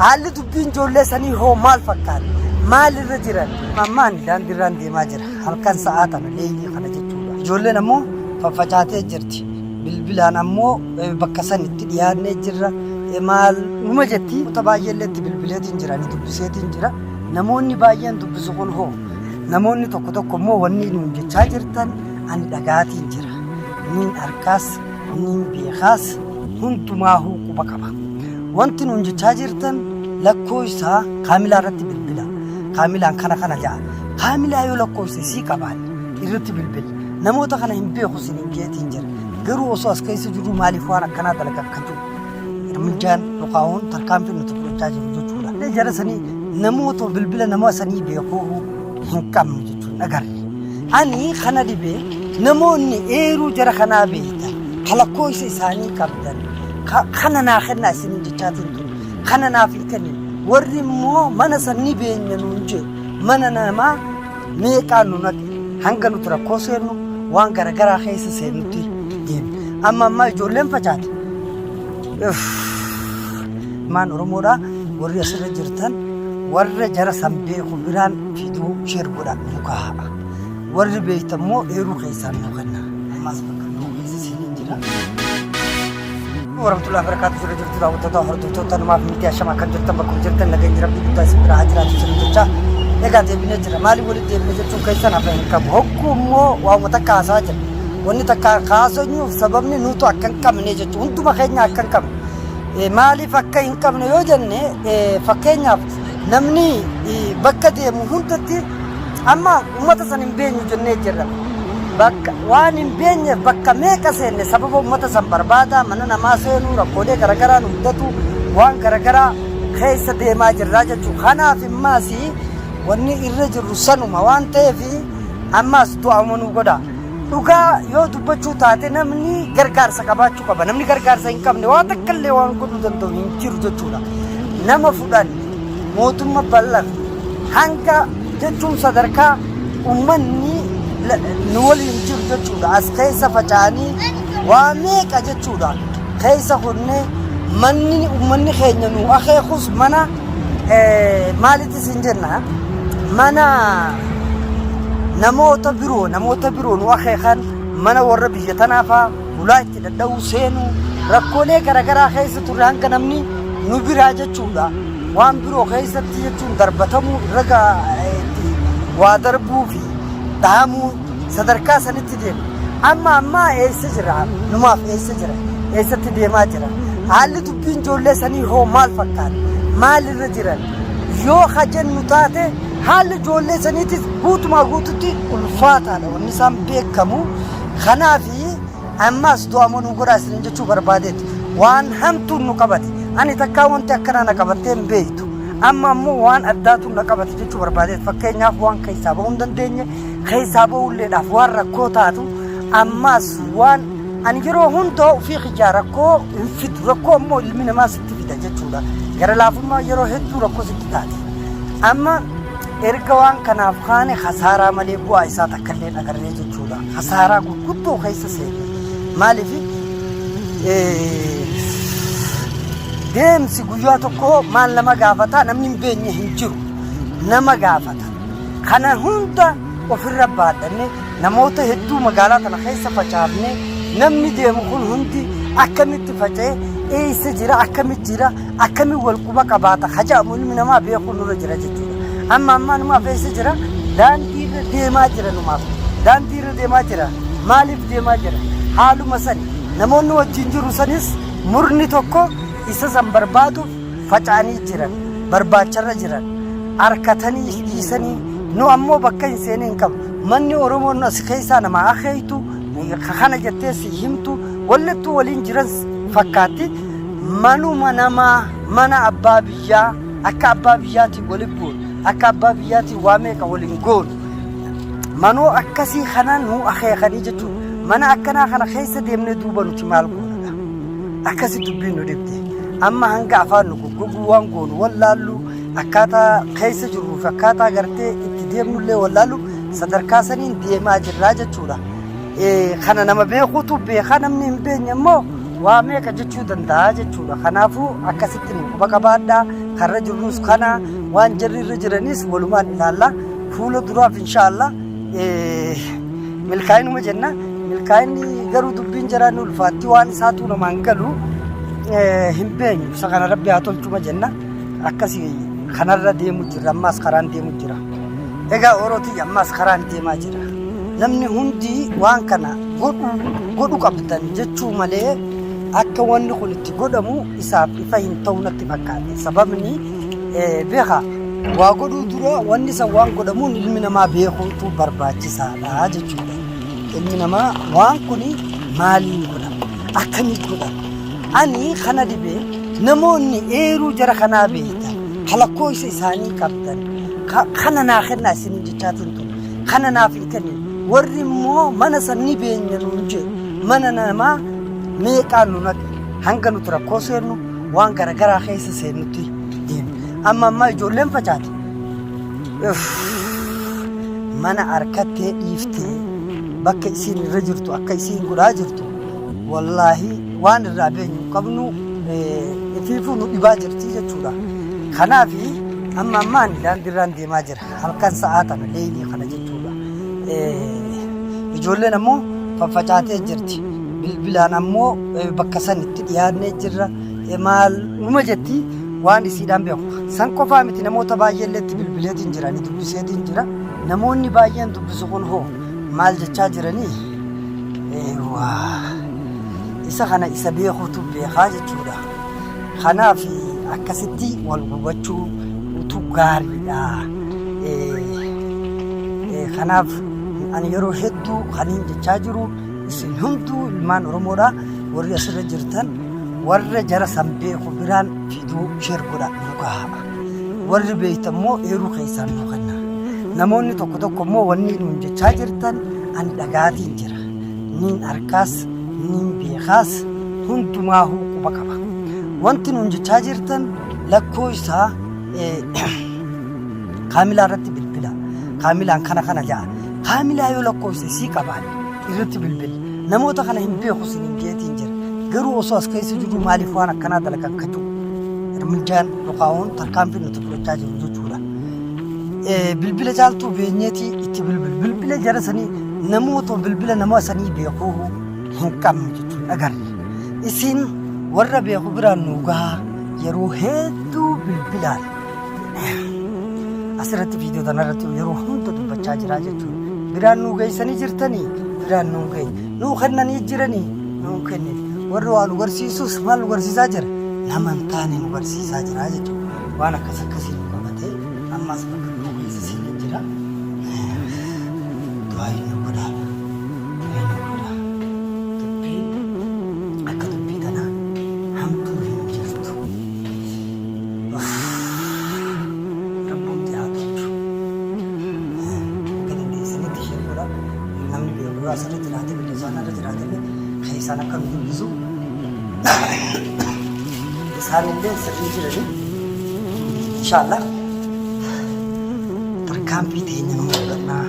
Haalli dubbiin ijoollee sanii hoo maal fakkaata? Maal irra jiran? Amma ani daandiirraan deemaa jira. Halkan sa'aa tana leeylii kana jechuudha. Ijoolleen ammoo faffacaatee jirti. Bilbilaan ammoo bakka san itti dhiyaannee jirra. Maal numa jetti? Namoota baay'eellee itti bilbileetiin jira. Ani dubbiseetiin jira. Namoonni baay'een dubbisu kun hoo? Namoonni tokko tokko immoo wanni nuun jechaa jirtan ani dhagaatiin jira. Niin arkaas, niin beekaas, hundumaahuu quba qaba. Wanti nuun jechaa jirtan lakkoofsa kaamilaa irratti bilbila. Kaamilaan kana kana ja'a. Kaamilaa yoo lakkoofsa isii qabaanne irratti bilbila. Namoota kana hin beeku isiniin jeetiin jira. Garuu osoo as keessa jirru maaliif waan akkanaa dalagan kan jiru. Irmijaan yookaan tarkaanfii nuti fudhachaa jirru jechuudha. Jara sanii namoota bilbila nama sanii beekuu hin qabnu jechuun agarre. Ani kana dhibee namoonni eeruu jara kanaa beektan ka lakkoofsa isaanii qabdan kana naa kennaa isiniin jechaatiin ture. Kana naaf hin kennin. Warri immoo mana san ni beenya nuun jee mana namaa meeqaan nu naqe hanga nuti rakkoo seennu waan garagaraa keessa seennutti deemne. Amma ammaa ijoolleen facaate. Maan Oromoodha warri asirra jirtan warra jara san beeku biraan fiduu sheer godha nu ka'a. Warri beektan immoo eeruu keessaan nu kenna. Ammaas bakka biroo keessa seeneen jira. Warahmatullahi wabarakatuh jira jirtu daawwattoota hordoftoota namaaf miidiyaa shama akkam jirtan bakkuma jirtan nageenyi rabbii guddaa isin bira haa jiraatu isin jecha egaa deebinee jira maaliif walitti deebine jechuun keessan hafa hin qabu hogguu immoo waanuma takka haasaa jira wanni takka haasofnuuf sababni nutu akka hin qabne jechuun hunduma keenya akka hin qabne maaliif akka hin qabne yoo jenne fakkeenyaaf namni bakka deemu hundatti amma ummata san hin beenyu jennee jirra. Bakka waan hin beenyeef bakka meeqa seenne sababa ummata san barbaada mana namaa seenuu rakkoolee garagaraa nu mudatu waan garagaraa keessa deemaa jirraa jechuudha. Kanaaf immaas wanni irra jirru sanuma waan ta'eef ammaas du'aama nu godha. Dhugaa yoo dubbachuu taate namni gargaarsa qabaachuu qaba. Namni gargaarsa hin qabne waa takka illee waan godhuu danda'u hin jiru jechuudha. Nama fudhanne mootummaa bal'afne hanga jechuun sadarkaa ummanni nu waliin jiru jechuudha. As keessa faca'anii waa meeqa jechuudha. Keessa kunne manni ummanni keenya nu akeekus mana maalitti isin jenna mana namoota biroo namoota biroo nu akeekan mana warra biyya tanaa faa hulaa itti dhadha'uu seenuu rakkoolee garaagaraa keessa turre hanga namni nu biraa jechuudha. Waan biroo keessatti jechuun darbatamuu irra itti waa darbuu fi dhahamuu sadarkaa sanitti deema. Amma ammaa eessa jira? Numaaf eessa jira? Eessatti deemaa jira? Haalli dubbiin ijoollee sanii hoo maal fakkaata? Maal irra jiran? Yoo ka jennu taate haalli ijoollee saniitis guutumaa guututti ulfaataadha. Wanni isaan beekamu. Kanaafi Ammaas du'aama nuu godhaa isiniin jechuu barbaadeeti. Waan hamtuun nu qabate. Ani takkaa wanti akkanaa na qabattee hin beektu. Amma ammoo waan addaatu na qabate jechuu barbaadeeti. Fakkeenyaaf waan keessaa bahuu hin dandeenye, keessaa bahuulleedhaaf waan rakkoo taatu, ammaas waan ani yeroo hunda ofii kiyyaa rakkoo hin fidu. Rakkoo ammoo ilmi namaa sitti fida jechuudha. Gara laafummaa yeroo hedduu rakkoo sitti taate. Amma erga waan kanaaf kaane kasaaraa malee bu'aa isaa takka illee hin agarree jechuudha. Kasaaraa gurguddoo keessa seene. Maaliif deemsi guyyaa tokko maal nama gaafata namni hin beenye hin jiru. Nama gaafata. Kana hunda ofirra baadhanne namoota hedduu magaalaa tana keessa facaafne namni deemu kun hundi akkamitti faca'e eessa jira akkamitti jira akkamiin wal quba qabaata haja'amu ilmi namaa beekuu nurra jira jechuudha. Amma ammaa numaaf eessa jira? Daandii irra deemaa jira numaaf. Daandii irra deemaa jira. Maaliif deemaa jira? Haaluma sani. Namoonni wajjin jiru sanis murni tokko isa san barbaaduuf faca'anii jiran. Barbaacharra jiran. Arkatanii dhiisanii nu ammoo bakka hin seenee hin qabu. Manni Oromoon as keessaa nama akeektu kana jettee si himtu wallittuu waliin jiran fakkaatti. Manuma namaa mana abbaa biyyaa akka abbaa biyyaatiin waliin goonu akka abbaa biyyaatiin waa meeqa waliin goonu manoo akkasii kana nu akeekanii jechuudha. Mana akkanaa kana keessa deemnee duuba nuti maal goonadha. Akkasi dubbiin nu dhibde. Amma hanga afaan nu goggoguu waan goonu wallaallu akkaataa keessa jirruu fi akkaataa gartee itti deemnullee wallaallu sadarkaa saniin deemaa jirraa jechuudha. Kana nama beekutu beekaa namni hin beekne immoo Waa meeqa jechuu danda'a jechuudha. Kanaafuu akkasitti nu quba qabaadhaa. Karra jirrus kana waan jarri irra jiranis walumaan ilaalla. Fuula duraaf inshaallah milkaa'inuma jenna. Milkaa'inni garuu dubbiin jaraa ni ulfaatti waan isaatu namaan galu hin beenyu. Isa kana rabbi haa tolchuma jenna. Akkasii kanarra deemu jirra ammaas karaan deemu jira. Egaa Orootii ammaas karaan deemaa jira. Namni hundi waan kana godhu godhu qabdan jechuu malee akka wanni kun itti godhamu isaaf ifa hin ta'u natti fakkaate. Sababni beekaa waa godhuu dura wanni san waan godhamuun ilmi namaa beekuutu barbaachisaadha jechuudha. Ilmi namaa waan kun maaliin godhama? Akkamiin godhama? Ani kana dhibee namoonni eeruu jara kanaa beektan ka lakkoofsa isaanii qabdan kana naa kennaa isiniin jechaatiin ture. Kana naaf hin kennin. Warri immoo mana san ni beenya nuun jee mana namaa meeqaan nu naqe hanga nuti rakkoo seennu waan garagaraa keessa seennutti deemne. Amma ammaa ijoolleen facaate. Mana harkattee dhiiftee bakka isiin irra jirtu akka isiin godhaa jirtu wallaahi waan irraa beenyu hin qabnu ifiifuu nu dhibaa jirti jechuudha. Kanaaf amma ammaan daandiirraan deemaa jira. Halkan sa'aa tana leeylii kana jechuudha. Ijoolleen ammoo faffacaatee jirti. Bilbilaan ammoo bakka san itti dhiyaannee jirra. Maal numa jetti waan isiidhaan beeku. San qofaa miti namoota baay'eellee itti bilbileetiin jira. Ani dubbiseetiin jira. Namoonni baay'een dubbisu kun hoo maal jechaa jiranii? Eewwaa. Isa kana isa beekuutu beekaa jechuudha. Kanaaf akkasitti wal hubachuu utu gaariidha. Kanaaf ani yeroo hedduu kaniin jechaa jiru isin hunduu ilmaan Oromoodha. Warri asirra jirtan warra jara san beeku biraan fiduu sheer godha nu gaha. Warri beektan immoo eeruu keessaan nu kenna. Namoonni tokko tokko immoo wanni nuun jechaa jirtan ani dhagaatiin jira. Niin arkaas, niin beekaas hundumaahuu quba qaba. Wanti nuun jechaa jirtan lakkoofsa kaamilaa irratti bilbila. Kaamilaan kana kana ja'a. Kaamilaa yoo lakkoofsa isii qabaanne irratti bilbila. Namoota kana hin beeku isiniin jeetiin jira. Garuu osoo as keessa jirru maaliif waan akkanaa dalagan ka jiru irmijaan yookaan tarkaanfii nuti fudhachaa jirru jechuudha. Bilbila caaltuu beenyeetii itti bilbilu. Bilbila jara sanii namoota bilbila nama sanii beekuu hin qabnu jechuudha agarre. Isin warra beeku biraan nu gahaa yeroo hedduu bilbilaan asirratti viidiyoo tanarratti yeroo hunda dubbachaa jiraa jechuudha. Biraan nu geessanii jirtanii biraan nu geenye. Nuu kennanii jiranii nuu kennine. Warri waa nu barsiisus maal nu barsiisaa jira? Nama hin taane nu barsiisaa jira jechuudha. Waan akkas akkasii nu qabatee ammas bakka biroo keessa seenee jira. Du'aa nu godhaa. Du'aa nu godhaa. Dubbiin akka dubbii tanaa hamtuu hin jirtu. Rabbuun haa tolchu. Akka dandeessanitti ishee godha. Namni beeku yoo asirra jiraate biyya isaan irra jiraate illee keessaan akka nu dubbisu isaan illee sirrii jiranii inshaallah tarkaanfii teenya nu fudhannaa.